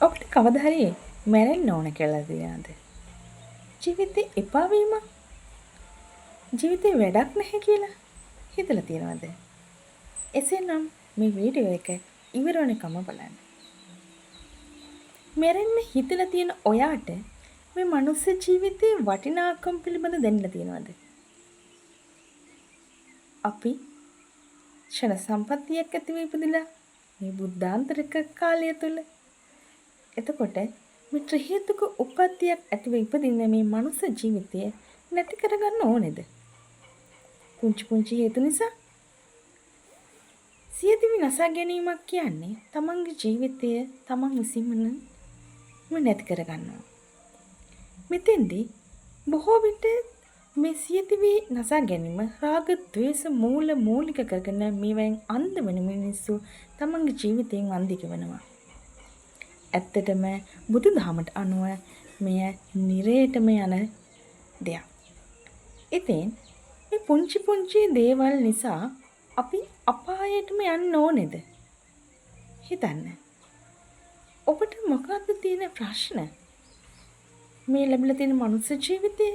ඔබට කවදා හරි මැරෙන්න ඕන කියලා තියෙනවද? ජීවිතේ එපා වීමක්? ජීවිතේ වැඩක් නැහැ කියලා හිතලා තියෙනවද? එසේනම් මේ වීඩියෝ එක ඉවර වෙනකම්ම බලන්න. මැරෙන්න හිතලා තියෙන ඔයාට මේ මනුස්ස ජීවිතේ වටිනාකම පිළිබඳ දැනලා තියෙනවද? අපි ක්ෂණ සම්පත්තියක් ඇතිව ඉපදිලා මේ බුද්ධාන්තරික කාලය තුල එතකොට මේ ත්‍රි හේතුක උප්පත්තියක් ඇතිව ඉපදින මේ මනුස්ස ජීවිතය නැති කරගන්න ඕනේද? පුංචි පුංචි හේතු නිසා සියදිවි නසා ගැනීමක් කියන්නේ තමන්ගේ ජීවිතය තමන් විසින්ම නැති කරගන්නවා. මෙතෙන්දී බොහෝ විට මේ සියදිවි නසා ගැනීම රාග ද්වේෂ මූල මූලික කරගෙන මේවෙන් අන්ධ වෙන මිනිස්සු තමන්ගේ ජීවිතයෙන් වන්දික වෙනවා. ඇත්තටම බුදුදහමට අනුව මෙය නිරේටම යන දෙයක්. ඉතින් මේ පුංචි පුංචි දේවල් නිසා අපි අපායටම යන්න ඕනේද? හිතන්න. ඔබට මොකක්ද තියෙන ප්‍රශ්න? මේ ලැබිලා තියෙන මනුස්ස ජීවිතේ?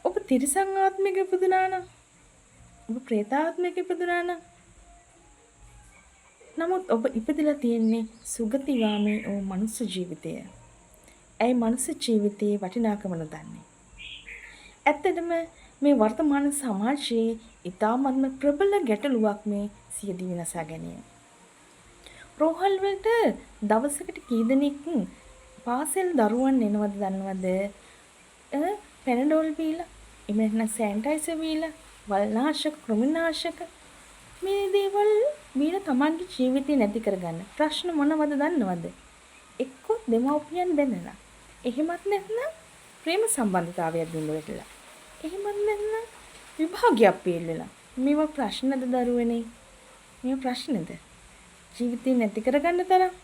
ඔබ තිරිසන් ආත්මයක ඉපදුනා නම්, ඔබ ප්‍රේතාත්මයක ඉපදුනා නම්, නමුත් ඔබ ඉපදිලා තියෙන්නේ සුගතිගාමී වූ මනුස්ස ජීවිතය. ඇයි මනුස්ස ජීවිතයේ වටිනාකම නොදන්නේ? ඇත්තටම මේ වර්තමාන සමාජයේ ඉතාමත්ම ප්‍රබල ගැටලුවක් මේ සියදිවි නසා ගැනීම. රෝහල් වලට දවසකට කී දෙනෙක් පාසල් දරුවන් එනවද දන්නවද? පැනඩෝල් බීලා, එහෙම නැත්නම් සැනිටයිසර් බීලා, වල්නාශක, කෘමිනාශක මේ දේවල් බීලා තමන්ගේ ජීවිතේ නැති කරගන්න. ප්‍රශ්න මොනවද දන්නවද? එක්කෝ දෙමව්පියන් බැඳලා. එහෙමත් නැත්නම් ප්‍රේම සම්බන්ධතාවයක් බිඳ වැටිලා. එහෙමත් නැත්නම් විභාගයක් ෆේල් වෙලා. මේවා ප්‍රශ්නද දරුවනේ? මේවා ප්‍රශ්නද? ජීවිතේ නැති කරගන්න තරම්.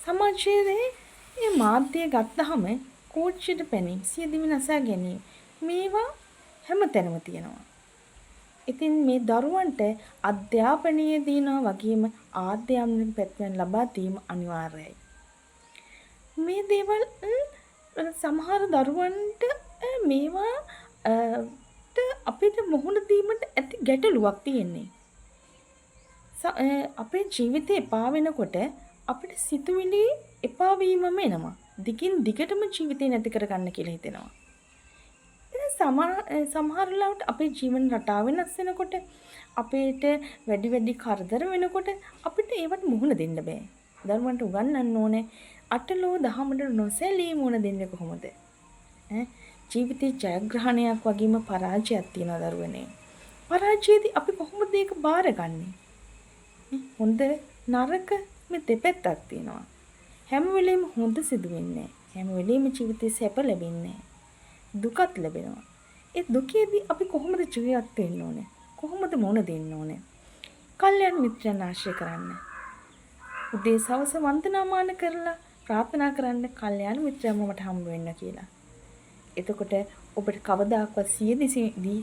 සමාජයේ මේ මාධ්‍ය ගත්තහම කෝච්චියට පැනීම්, සියදිවි නසා ගැනීම මේවා හැමතැනම තියෙනවා. ඉතින් මේ දරුවන්ට අධ්‍යාපනය දිනනවා වගේම ආධ්‍යාත්මික පැත්තෙන් ලබා දීම අනිවාර්යයි. මේ දේවල් සමහර දරුවන්ට මේවා අපිට මුහුණ දීමට ඇති ගැටලුවක් තියෙන්නේ. අපේ ජීවිතේ එපා වෙනකොට අපිට සිතුවිලි එපා වීමම එනවා. දිගින් දිගටම ජීවිතේ නැති කරගන්න කියලා හිතෙනවා. සමහර වෙලාවට අපේ ජීවන රටාව වෙනස් වෙනකොට, අපේට වැඩි වැඩි කරදර වෙනකොට අපිට ඒවට මුහුණ දෙන්න බෑ. දරුවන්ට උගන්වන්න ඕනේ අටලෝ දහමට නොසැලී මුහුණ දෙන්නේ කොහොමද? ඈ ජීවිතේ ජයග්‍රහණයක් වගේම පරාජයක් තියෙනවා දරුවනේ. පරාජයේදී අපි කොහොමද ඒක බාරගන්නේ? හොඳ නරක මේ දෙපැත්තක් තියෙනවා. හැම වෙලේම හොඳ සිදු වෙන්නේ නැහැ. හැම වෙලේම ජීවිතේ සැප ලැබෙන්නේ නැහැ. දුකත් ලැබෙනවා. ඒ දුකේදී අපි කොහොමද ජීවත් වෙන්න ඕනේ? කොහොමද මුහුණ දෙන්න ඕනේ? කල්යාණ මිත්‍රයන් ආශ්‍රය කරන්න. උදේ සවස වන්දනාමාන කරලා ප්‍රාර්ථනා කරන්න කල්යාණ මිත්‍රයන්ව මට හම්බ වෙන්න කියලා. එතකොට ඔබට කවදාකවත්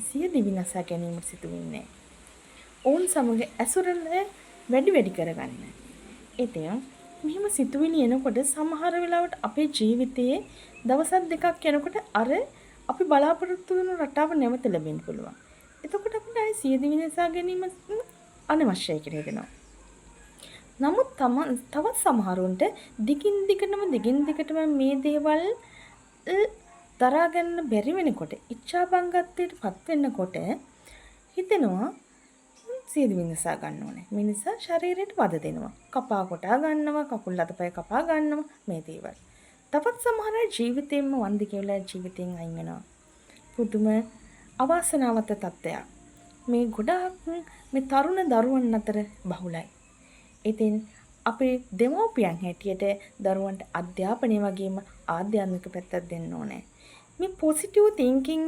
සියදිවි නසා ගැනීමට සිදු වෙන්නේ නැහැ. ඔවුන් සමග ඇසුර වැඩි වැඩි කරගන්න. ඉතින් මෙහෙම සිතුවිලි එනකොට සමහර වෙලාවට අපේ ජීවිතයේ දවසක් දෙකක් යනකොට අර අපි බලාපොරොත්තු වෙන රටාව නැවත ලැබෙන්න පුළුවන්. එතකොට අපිට ආයේ සියදිවි නසා ගැනීම අනවශ්‍යයි කියලා හිතෙනවා. නමුත් තවත් සමහරුන්ට දිගින් දිගටම මේ දේවල් දරා ගන්න බැරි වෙනකොට, ඉච්ඡාබංගත්වයට පත් වෙනකොට හිතෙනවා සියදිවි නසා ගන්න ඕනේ. මේ නිසා ශරීරයට වද දෙනවා. කපා කොටා ගන්නවා, කකුල් අතපය කපා ගන්නවා මේ දේවල්. තවත් සමහර අය ජීවිතේන්ම වන්දි කියලා ජීවිතෙන් අයින් වෙනවා. පුදුම අවාසනාවන්ත තත්ත්වයක්. මේ ගොඩාක් මේ තරුණ දරුවන් අතර බහුලයි. ඉතින් අපේ දෙමව්පියන් හැටියට දරුවන්ට අධ්‍යාපනය වගේම ආධ්‍යාත්මික පැත්තක් දෙන්න ඕනේ. මේ පොසිටිව් තින්කින්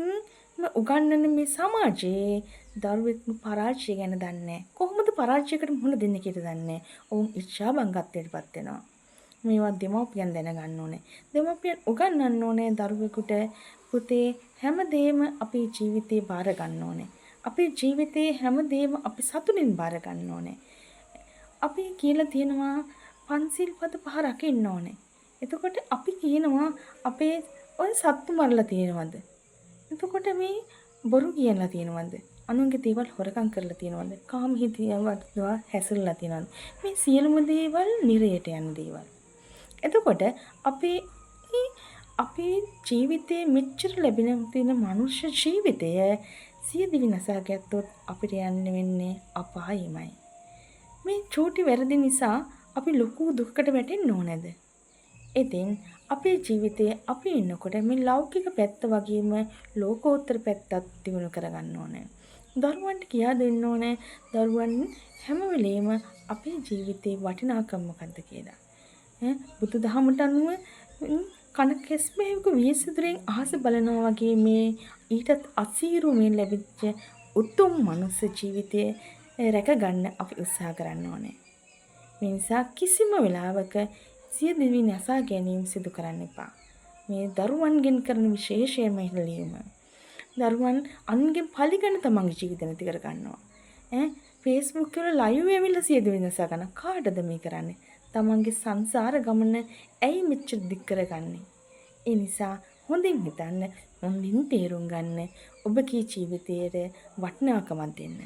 උගන්වන මේ සමාජයේ දරුවෙක්ම පරාජය ගැන දන්නේ නැහැ. කොහොමද පරාජයකට මුහුණ දෙන්නේ කියලා දන්නේ නැහැ. ඔවුන් ඉච්ඡාබංගත්වයට පත් වෙනවා. මේවා දෙමව්පියන් දැනගන්න ඕනේ. දෙමව්පියන් උගන්වන්න ඕනේ දරුවෙකුට, පුතේ හැමදේම අපේ ජීවිතේ බාර ගන්න ඕනේ. අපේ ජීවිතේ හැමදේම අපි සතුටින් බාර ගන්න ඕනේ. අපි කියලා තියෙනවා පන්සිල් පද පහ රකින්න ඕනේ. එතකොට අපි කියනවා අපේ ඔය සත්තු මරලා තියෙනවද? එතකොට මේ බොරු කියලා තියෙනවද? අනුන්ගේ දේවල් හොරකම් කරලා තියෙනවද? කාම හිතියවත්වා හැසිරලා තියෙනවද? මේ සියලුම දේවල් නිරයට යන දේවල්. එතකොට අපේ අපේ ජීවිතේ මෙච්චර ලැබෙන තියෙන මනුෂ්‍ය ජීවිතය සියදිවි නසා ගත්තොත් අපිට යන්න වෙන්නේ අපායෙමයි. මේ චූටි වැරදි නිසා අපි ලොකු දුකකට වැටෙන්න ඕනේද? ඉතින් අපේ ජීවිතේ අපි ඉන්නකොට මේ ලෞකික පැත්ත වගේම ලෝකෝත්තර පැත්තත් දියුණු කරගන්න ඕනේ. දරුවන්ට කියා දෙන්න ඕනේ දරුවන් හැම වෙලේම අපේ ජීවිතේ වටිනාකම මොකද්ද කියලා. ඈ බුදුදහමට අනුව කන කෙස් බෑවක වියසිදුරෙන් අහස බලනවා වගේ මේ ඊටත් අසීරු මේ ලැබිච්ච උතුම් මනුස්ස ජීවිතය රැකගන්න අපි උත්සාහ කරන්න ඕනේ. මේ නිසා කිසිම වෙලාවක සියදිවි නසා ගැනීම සිදු කරන්න එපා. මේ දරුවන්ගෙන් කරන විශේෂයෙන්ම ඉල්ලීම. දරුවන් අනුන්ගෙන් පලිගන්න තමන්ගේ ජීවිත නැති කර ගන්නවා. ඈ ෆේස්බුක් වල ලයිව් ඇවිල්ලා සියදිවි නසා ගන්න. කාටද මේ කරන්නේ? තමන්ගේ සංසාර ගමන ඇයි මෙච්චර දික් කරගන්නේ? ඒ නිසා හොඳින් හිතන්න, හොඳින් තේරුම් ගන්න, ඔබගේ ජීවිතයට වටිනාකමක් දෙන්න.